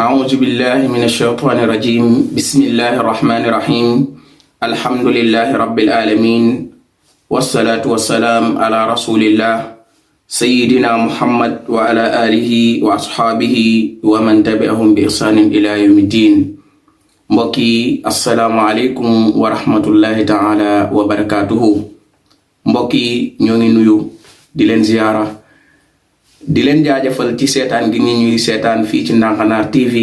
أعوذ بالله من الشيطان الرجيم بسم الله الرحمن الرحيم الحمد لله رب العالمين والصلاة والسلام على رسول الله سيدنا محمد وعلى آله وأصحابه ومن تبعهم بإحسان إلى يوم الدين mbokki asalaamaaleykum wa rahmatullahi taala wa barakatuhu mbokki ñoo ngi nuyu di leen ziyaara di leen jaajëfal ci seetaan gi ñuy seetaan fii ci Ndanghanaar TV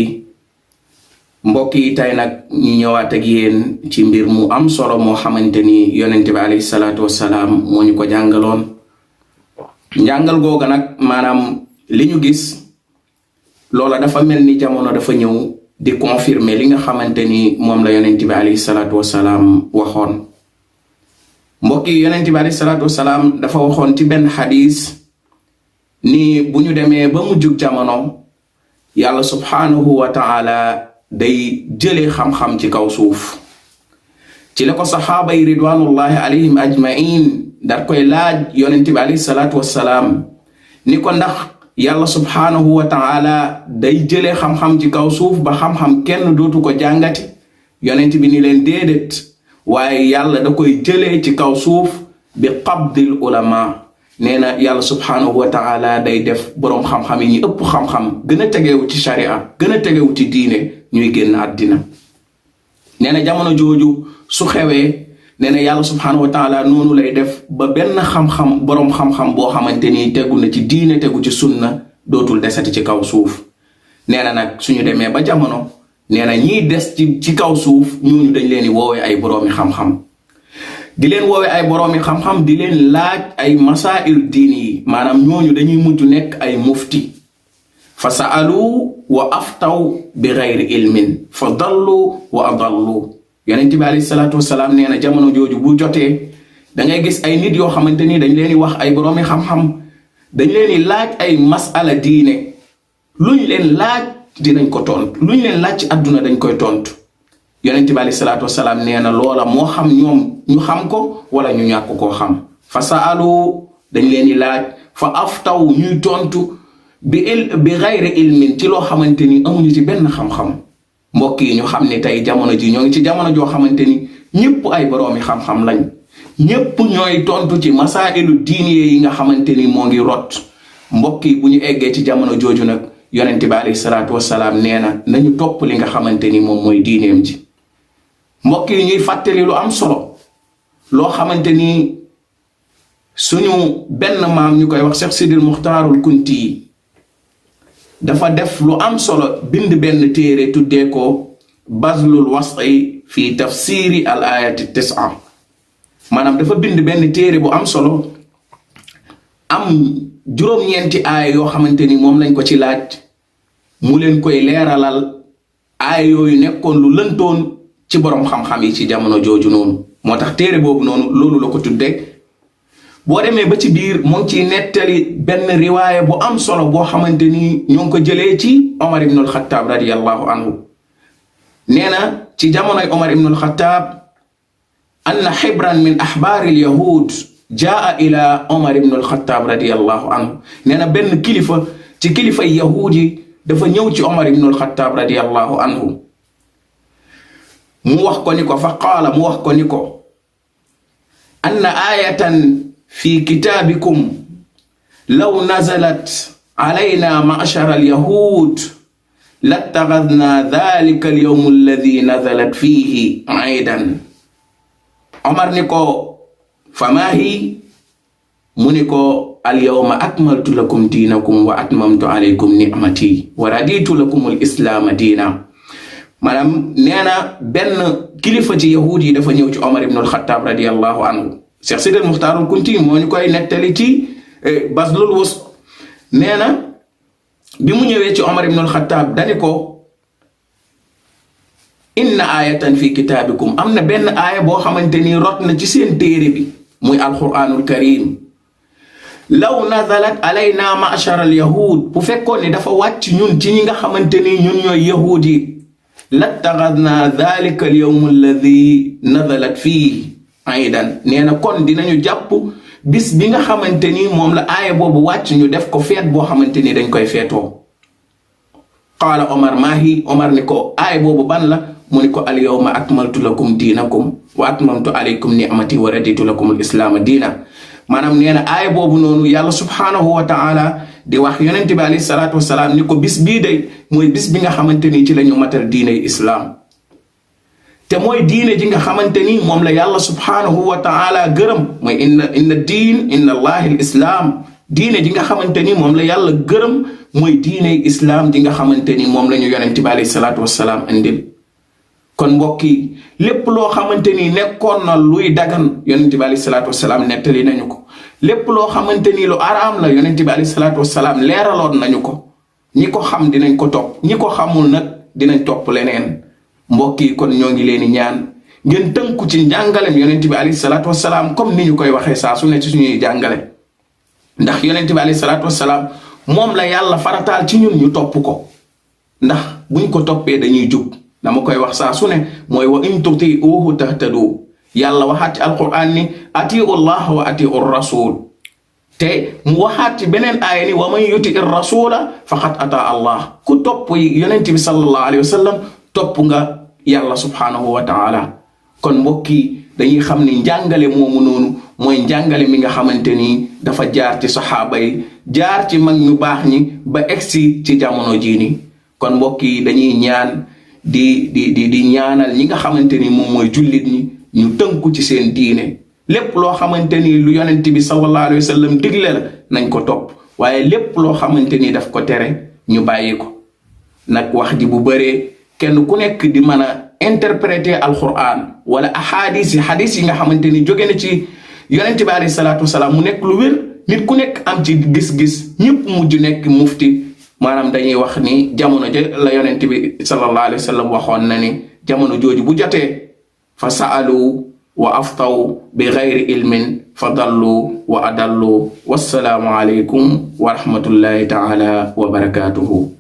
mbokki tay nag ñu ñëwaat ak yéen ci mbir mu am solo moo xamante ni yonente bi alayhi salaatu wassalaam moo ñu ko jàngaloon njàngal googa nag maanaam li ñu gis loola dafa mel ni jamono dafa ñëw di confirmer li nga xamante ni moom la yonent bi alayhi salaatu wasalaam waxoon mbokki yonent bi alayhi salaatu wasalaam dafa waxoon ci benn xadis ni bu ñu demee ba mu jug jamono yàlla subhaanahu wa taala day jëlee xam-xam ci kaw suuf ci la ko saxaaba yi ridwanullahi alayhim ajmain dar koy laaj yonent bi alayhi salaatu wasalaam ni ko ndax yàlla subhaanahu wa taala day jëlee xam-xam ci kaw suuf ba xam-xam kenn dootu ko jàngati yonent bi ni leen déedéet waaye yàlla da koy jëlee ci kaw suuf bi qabdil ulama nee na yàlla subhaanahu wa taala day def boroom xam-xam yi ñi ëpp xam-xam gën a tegewu ci sharia gën a tegewu ci diine ñuy génn àddina nee na jamono jooju su xewee nee na yàlla subhaanahu wa taala noonu lay def ba benn xam-xam boroom xam-xam boo xamante ni tegu na ci diine tegu ci sunna dootul desati ci kaw suuf nee na nag suñu demee ba jamono nee na ñiy des ci kaw suuf ñooñu dañ leen di woowee ay boroomi xam-xam di leen woowee ay boroomi xam-xam di leen laaj ay masail diini yi maanaam ñooñu dañuy mujj nekk ay mufti fa sa'alu wa aftaw bi ghayri ilmin fa dallu wa adallu yonent bi alayhi salaatu wasalaam nee na jamono jooju bu jotee da ngay gis ay nit yoo xamante ni dañ leen di wax ay boroomi xam-xam dañ leen di laaj ay masala diine luñ leen laaj dinañ ko tontu luñ leen laaj ci àdduna dañ koy tontu yonent bi alayhi salaatu wasalaam nee na loola moo xam ñoom ñu xam ko wala ñu ñàkk koo xam fa saalu dañ leen di laaj fa aftaw ñuy tontu bi ghayri ilmin ci loo xamante ni amuñu ci benn xam-xam mbokk yi ñu xam ne tey jamono ji ñoo ngi ci jamono joo xamante ni ñëpp ay boroomi xam-xam lañ ñëpp ñooy tontu ci masailu diine yi nga xamante ni moo ngi rot mbokk yi bu ñu eggee ci jamono jooju nag yonent bi alayhi salaatu wasalaam nee na nañu topp li nga xamante ni moom mooy diineem ji mbokk yi ñuy fàttali lu am solo loo xamante ni suñu benn maam ñu koy wax Cheikh Sidil Muxtaarul Kunti yi dafa def lu am solo bind benn téere tuddee ko bazlul was'i fi tafsiri al ayati 9 maanaam dafa bind benn téere bu am solo am juróom-ñeenti aaya yoo xamante ni moom lañ ko ci laaj mu leen koy leeralal aaya yooyu nekkoon lu lëntoon ci boroom xam-xam yi ci jamono jooju noonu moo tax téere boobu noonu loolu la ko tuddee boo demee ba ci biir mu ngi ciy nettali benn riwaaya bu am solo boo xamante ni ñoo ngi ko jëlee ci Omar ibn al-Khattab radiyallahu anhu nee na ci jamonoy Omar ibn al-Khattab anna xibran min axbaari al-yahud jaa ila Omar ibn al-Khattab radiyallahu anhu nee na benn kilifa ci kilifay yahuud yi dafa ñëw ci Omar ibn al-Khattab radiyallahu anhu mu wax ko ni ko fa qaala mu wax ko ni ko anna aayatan fi kitaabikum law nazalat alayna ma'shara al-yahud lattakhadna dhalika al-yawm alladhi nazalat fihi 'iidan Omar ni ko fama hi mu ni ko al-yawma akmaltu lakum diinakum wa atmamtu alaykum ni'mati wa raditu lakum al-islaama diina maanaam nee na benn kilifa ci yahuud yi dafa ñëw ci Omar ibn al-Khattab radiyallahu anhu Cheikh Sidil Muxtaarul Kunti moo ñu koy nettali ci Bazlul Was'i nee na bi mu ñëwee ci Omar ibn al-Khattab dani ko inna aayatan fi kitaabikum am na benn aaya boo xamante ni rot na ci seen téere bi muy alquranul karim law nazalat alayna ma'shar al-yahud bu fekkoon ni dafa wàcc ñun ci ñi nga xamante ni ñun ñooy yahuud yi lattakhadna dhalika al-yawm alladhi nazalat fihi aidan nee na kon dinañu jàpp bis bi nga xamante ni moom la aaya boobu wàcc ñu def ko feet boo xamante ni dañ koy feetoo qaala Omar maahi Omar ni ko aay boobu ban la mu ni ko al yawma akmaltu lakum diinakum wa atmamtu alaykum ni'mati wa raditu lakum al islaama diina. maanaam nee na aay boobu noonu yàlla subhaanahu wa taala di wax yonente bi alayhi salaatu wasalaam ni ko bis bii day mooy bis bi nga xamante ni ci la ñu matal diiney islaam te mooy diine ji nga xamante ni moom la yàlla subhaanahu wa taala gërëm mooy inna diin inna allahi al islaam diine ji nga xamante ni moom la yàlla gërëm mooy diiney islaam ji nga xamante ni moom la ñu yonente bi alayhi salaatu wasalaam indil. kon mbokk yi lépp loo xamante ni nekkoon na luy dagan yonente bi alayhi salaatu wasalaam nettali nañu ko lépp loo xamante ni lu araam la yonente bi alayhi salaatu wasalaam leeraloon nañu ko ñi ko xam dinañ ko topp ñi ko xamul nag dinañ topp leneen. mbokk yi kon ñoo ngi leen di ñaan ngeen tënku ci njàngalem yonente bi alayhi salaatu wasalaam comme ni ñu koy waxee saa su ne ci suñuy jàngale ndax yonente bi alayhi salaatu wasalaam moom la yàlla farataal ci ñun ñu topp ko ndax buñ ko toppee dañuy jub. dama koy wax saa su ne mooy wa in tuti'uhu tahtadu yàlla waxaat ci alquran ni atiu allah wa atiu rasul te mu waxaat ci beneen aaya ni wa man yuti ir rasula faqad ata allah ku topp yonente bi sallallahu alayhi wa sallam topp nga yàlla subhaanahu wa taala. kon mbokk yi dañuy xam ni njàngale moomu noonu mooy njàngale mi nga xamante ni dafa jaar ci saxaaba yi jaar ci mag ñu baax ñi ba egsi ci jamono jii nii. kon mbokk yi dañuy ñaan di ñaanal ñi nga xamante ni moom mooy jullit ñi ñu tënku ci seen diine lépp loo xamante ni lu yonent bi sallallahu alayhi wa sallam digle la nañ ko topp waaye lépp loo xamante ni daf ko tere ñu bàyyi ko. nag wax ji bu bëree kenn ku nekk di mën a interpréter alquran wala ahadis yi nga xamante ni jóge na ci yonent bi alayhi salaatu wasalaam mu nekk lu wér nit ku nekk am ci gis-gis ñëpp mujj nekk mufti. maanaam dañuy wax ni jamono ja la yonent bi sallallahu alayhi wa sallam waxoon na ni jamono jooju bu jotee fa sa'alu wa aftaw bi ghayri ilmin fa dallu wa adallu wassalaamu alaykum wa rahmatullahi ta'ala wa barakatuhu.